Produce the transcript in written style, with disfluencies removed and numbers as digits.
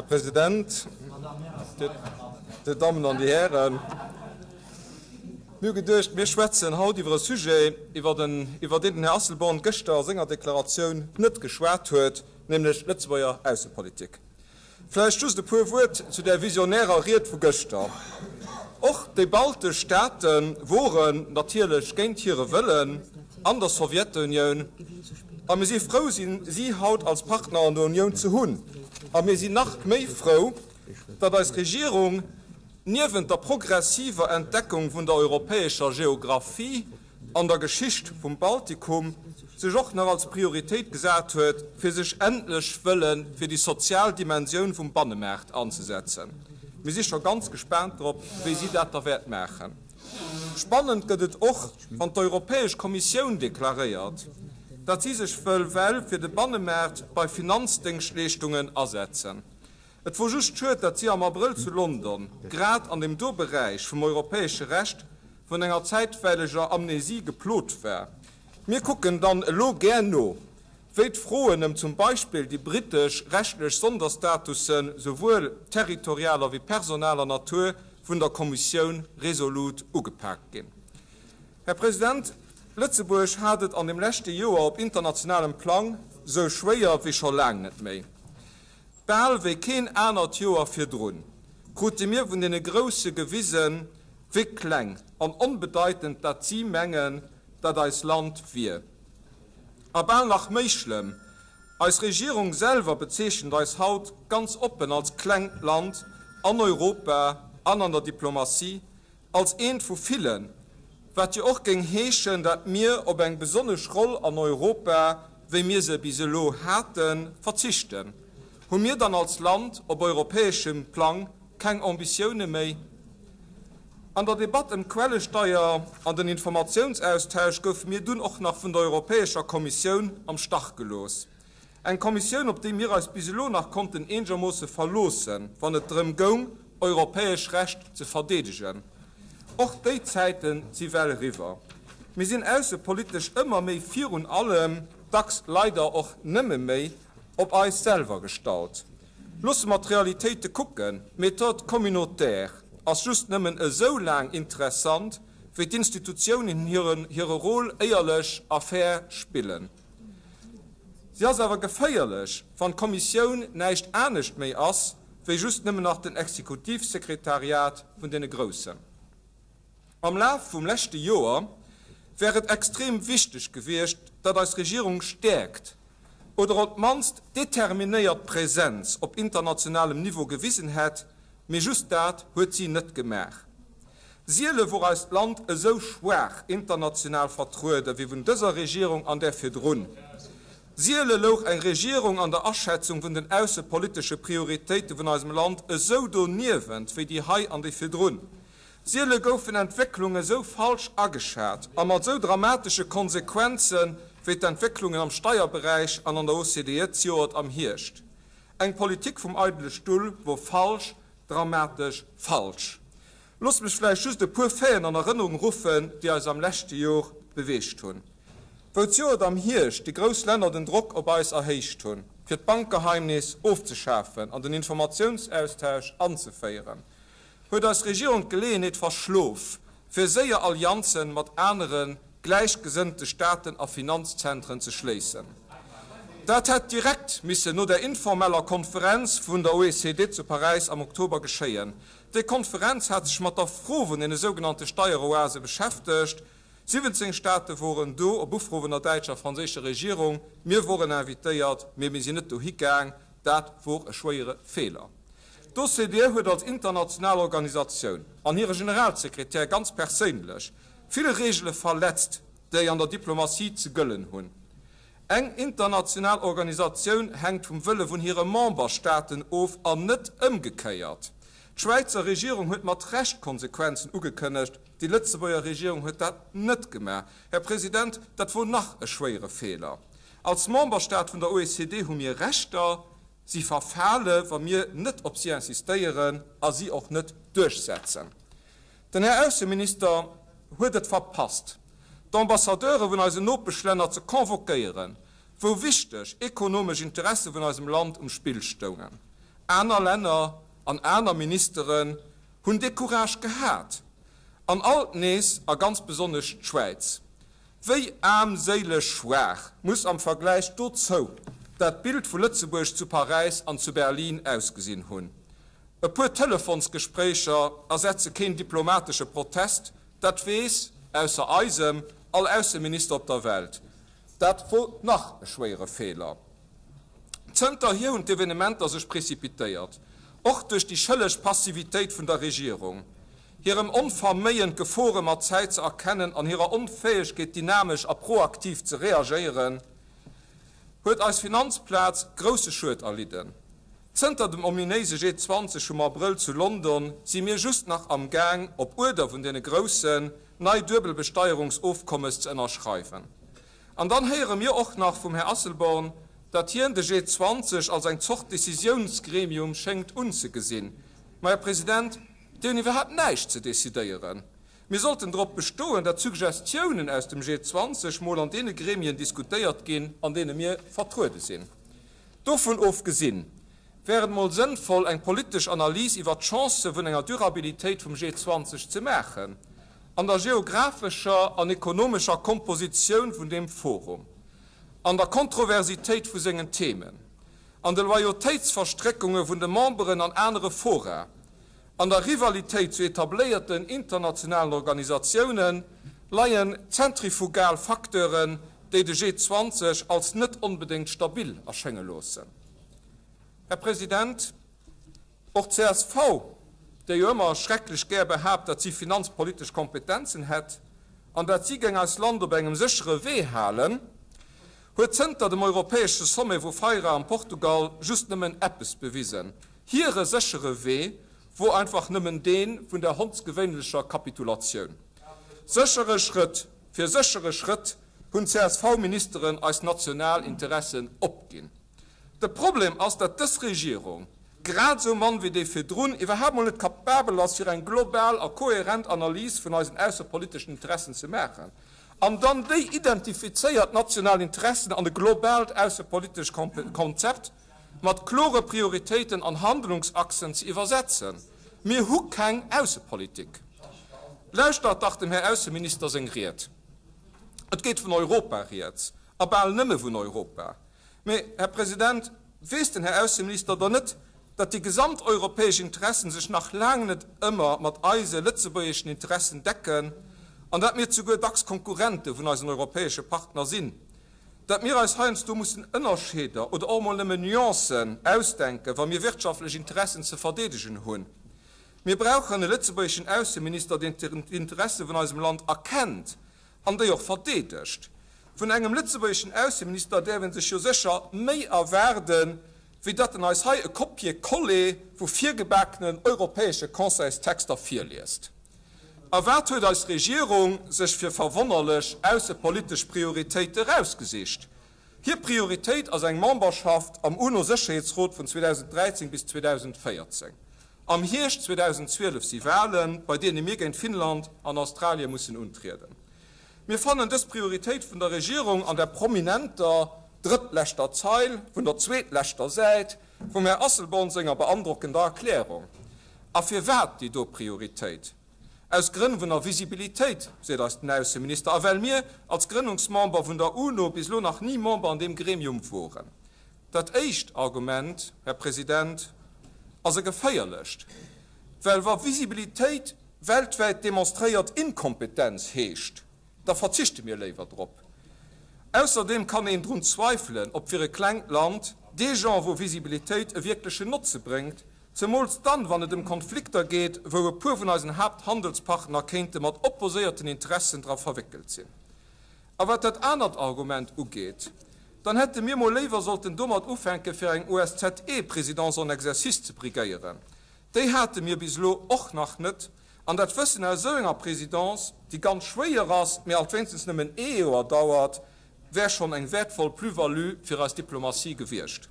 Här President, Dir Dammen an Dir Hären, mir hu geduecht, mir schwätzen haut iwwer e Sujet, iwwer deen den Här Asselborn gëschter a senger Deklaratioun net geschwat huet, nämlech d'Lëtzebuerger Aussepolitik. Vläicht just e puer Wuert zu där visionärer Ried vu gëschter. Och déi baltesch Staate woren, natierlech géint hire Wëllen, an der Sowjetunioun. A mir si frou, si haut als Partner an der Unioun ze hunn. A mir sinn nach méi frou, datt eis Regierung niewent der progressiver Entdeckung vun der europäescher Geographie an der Geschicht vum Baltikum sech och nach als Prioritéit gesat huet, fir sech endlech wëlle fir déi sozial Dimensioun vum Bannemaart anzesetzen. Mir si scho ganz gespaant drop, wéi si dat da wäert maachen. Spannend gëtt et och, wann d'Europäesch Kommissioun deklaréiert, datt si sech wëll well fir de Bannemaart bei Finanzdéngschtleeschtungen asetzen. Et wor just schued, datt si am Abrëll zu London, grad an deem do Beräich vum europäesche Recht, vun enger zäitweileger Amnesie geplot war. Mir kucken dann elo gär no, wéi d'Froen ëm zum Beispill déi britesch rechtlech Sonderstatussen, souwuel territorialer wéi personaler Natur, vun der Kommissioun resolut ugepaakt ginn. Här President, Lëtzebuerg hat et an dem leschte Joer op internationalem Plang sou schwéier wéi scho laang net méi. Bal wéi keen anert Joer virdrun, krute mir vun deene Grousse gewisen, wéi kleng an onbedeitend dat si mengen, dat eis Land wier. A bal nach méi schlëmm, eis Regierung selwer bezeechent eis haut ganz oppen als klengt Land an Europa an an der Diplomatie, als eent vu villen, wat jo och géing heeschen, dat mir op eng besonnesch Roll an Europa, wéi mir se bis elo haten, verzichten. Hu mir dann als Land op europäeschem Plang keng Ambitioune méi? An der Debatt ëm d'Quellesteier an den Informatiounsaustausch goufe mir dunn och nach vun der Europäescher Kommissioun am Stach gelooss. Eng Kommissioun, op déi mir eis bis elo nach konnten eengermoosse verloossen, wann et drëm goung, europäesch Recht ze verdeedegen. Och déi Zäite si well eriwwer. Mir sinn aussepolitesch ëmmer méi virun allem, dacks leider och nëmme méi, op eis selwer gestallt. Loosse mer d'Realitéite kucken, D'Méthode communautaire ass just nëmmen esou laang interessant, wéi d'Institutiounen hire Rôle éierlech a fair spillen. Si ass awer geféierlech, wann d'Kommissioun näischt anescht méi ass, wéi just nëmmen nach den Exekutivsekretariat vun deene Groussen. Am Laf vum leschte Joer wär et extrem wichteg gewiescht, datt eis Regierung Stäerkt oder op d'mannst determinéiert Präsenz op internationalem Niveau gewisen hätt, mee just dat huet si net gemaach. Siele wor eist Land esou schwaach international vertruede wéi vun dëser Regierung an där virdrun. Siele louch eng Regierung an der Aschätzung vun den aussepolitesche Prioritéite vun eisem Land esou doniewent wéi déi hei an déi virdrun. Siele goufen Entwécklunge sou falsch ageschat a mat esou dramatesche Konsequenze wéi d'Entwécklungen am Steierberäich an an der OCDE d'Joert am Hierscht. Eng Politik vum eidele Stull wor falsch, dramatesch falsch. Loosst mech vläicht just e puer Faiten an Erënnerung ruffen, déi eis am leschte Jor beweegt hunn. Wou d'Joert am Hierscht déi grouss Länner den Drock op eis erhéicht hunn, fir d'Bankgeheimnis ofzeschafen an den Informatiounsaustausch anzeféieren, huet eis Regierung d'Geleeënheet verschlof, fir séier Allianzen mat anere gläichgesënnte Staaten a Finanzzentren ze schléissen. Dat hätt direkt missen no der informeller Konferenz vun der OECD zu Paräis am Oktober geschéien. Déi Konferenz hat sech mat der Fro vun deene sougenannte Steieroase beschäftegt. 17 Staate woren do, op Ufro vun der däitscher a franséischer Regierung. Mir woren invitéiert, mee mir sinn net dohi gaang. Dat wor e schwéiere Feeler. D'OCDE huet als international Organisatioun, an hire Generalsekretär ganz perséinlech, vill Reegele verletzt, déi an der Diplomatie ze gëllen hunn. Eng international Organisatioun hänkt vum Wëlle vun hire Memberstaaten of an net ëmgekéiert. D'Schwäizer Regierung huet mat Recht Konsequenzen ugekënnegt, déi Lëtzebuerger Regierung huet dat net gemaach. Här President, dat wor nach e schwéiere Feeler. Als Memberstaat vun der OECD hu mir Rechter, si verfale wa mir net op si insistéieren a si och net duerchsetzen. Den Här Ausseminister huet et verpasst, d'Ambassadeure vun eisen Nopeschlänner ze convoquéieren, wou wichteg ekonomesch Interesse vun eisem Land um Spill stoungen. Aner Länner an aner Ministeren hunn dee Courage gehat. An alt nees, a ganz besonnesch d'Schwäiz. Wéi aarmséileg schwaach muss am Vergläich dozou dat Bild vu Lëtzebuerg zu Paräis an zu Berlin ausgesinn hunn. E puer Telefonsgespréicher ersetze keen diplomatesche Protest, dat weess, ausser eisem, all Ausseminister op der Welt. Dat wor nach e schwéiere Feeler. Zënterhier hunn d'Evenementer sech precipitéiert, och duerch déi schëlleg Passivitéit vun der Regierung, hirem Onverméien d'Gefore mat Zäit ze erkennen an hirer Onfäegkeet dynamesch a proaktiv ze reagéieren, huet eis Finanzplaz grousse Schued erlidden. Zënter dem ominéise G20 vum Abrëll zu London si mir just nach am Gaang, op Uerder vun deene Groussen, nei Duebelbesteierungsofkommes ze ënnerschreiwen. An dann héiere mir och nach vum Här Asselborn, datt hien de G20 als eng Zort Décisiounsgremium schéngt unzegesinn. Ma, Här President, déi hunn iwwerhaapt näischt ze decidéieren. Mir sollten drop bestoen, datt Suggestiounen aus dem G20 mol an deene Gremien diskutéiert ginn, an deene mir vertruede sinn. Dovun ofgesinn wär et mol sënnvoll, eng politesch Analys iwwert d'Chancë vun enger Durabilitéit vum G20 ze maachen. An der geographescher an ekonomescher Kompositioun vun deem Forum, an der Kontroversitéit vu sengen Themen, an de Loyautéitsverstréckunge vun de Memberen an anere Fora, an der Rivalitéit zu etabléierten internationalen Organisatiounen leien zentrifugal Facteuren, déi de G20 als net onbedéngt stabil erschénge loossen. Här President, Och csv, déi jo ëmmer schrecklech gär behaapt, datt si finanzpolitesch Kompetenzen hätt an datt si géing eist Land op engem séchere Wee halen, huet zënter dem europäesche Sommet vu Feira am Portugal just nëmmen eppes bewisen, Hire séchere Wee wor einfach nëmmen dee vun der hondsgewéinlecher Kapitulatioun. Séchere Schrëtt fir séchere Schrëtt hunn d'CSV-Ministeren eis national Interessen opginn. De Problem ass, datt dës Regierung, grad esou mann wéi déi virdrun, iwwerhaapt mol net kapabel ass, fir eng global a kohärent Analys vun eisen aussepoliteschen Interessen ze maachen an dann déi identifizéiert national Interessen an e globaalt aussepolitesch Konzept mat klore Prioritéiten an Handlungsachsen ze iwwersetzen. Mir hu keng Aussepolitik. Lauschtert dach dem Här Ausseminister seng Ried. Et geet vun Europa rieds, a bal nëmme vun Europa. Mee, Här President, weess den Här Ausseminister dann net, datt déi gesamteuropäesch Interessen sech nach laang net ëmmer mat eise lëtzebuergeschen Interessen decken an datt mir zuguer dacks Konkurrente vun eisen europäesche Partner sinn, datt mir eis heiansdo mussen Ënnerscheeder oder och emol nëmmen Nuancen ausdenken, wa mir wirtschaftlech Interessen ze verdeedegen hunn? Mir brauchen e lëtzebuergeschen Ausseminister, deen d'Interesse vun eisem Land erkennt an déi och verdeedegt. Vun engem lëtzebuergeschen Ausseminister däerf ee sech jo sécher méi erwaarden, wéi datt en eis hei e Copier-coller vu virgebakenen europäesche Conseilstexter virliest. A wat huet eis Regierung sech fir verwonnerlech aussepolitesch Prioritéite rausgesicht? Hir Prioritéit ass eng Memberschaft am UNO-Sécherheetsrot vun 2013 bis 2014. Am Hierscht 2012 si Walen, bei deene mir géint Finnland an Australie mussen untrieden. Mir fannen dës Prioritéit vun der Regierung an der prominenter drëttleschter Zeil vun der zweetleschter Säit vum Här Asselborn senger beandrockender Erklärung. A firwat déi do Prioritéit? Aus Grënn vun der Visibilitéit, seet eis den Ausseminister, a well mir als Grënnungsmember vun der UNO bis elo nach ni Member an deem Gremium woren. Dat éischt Argument, Här President, ass e geféierlecht, well wa Visibilitéit weltwäit demonstréiert Inkompetenz heescht, da verzichte mir léiwer drop. Ausserdeem kann een drun zweifelen, ob fir e klengt Land dee Genre vu Visibilitéit e wierklechen Notze bréngt, zemools dann, wann et ëm Konflikter geet, wou e puer vun eisen Haapthandelspartner kéinte mat opposéierten Interessen dra verwéckelt sinn. A wat dat anert Argument ugeet, dann hätte mir mol léiwer sollten domat ufänke fir eng OSZE-Présidence en exercice ze briguéieren. Déi hate mir bis elo och nach net. An dat Wëssen aus esou enger Présidence, déi ganz schwéier ass, mee alt wéinstens nëmmen ee Joer dauert, wär schonn eng wäertvoll Plus-value fir eis Diplomatie gewiescht.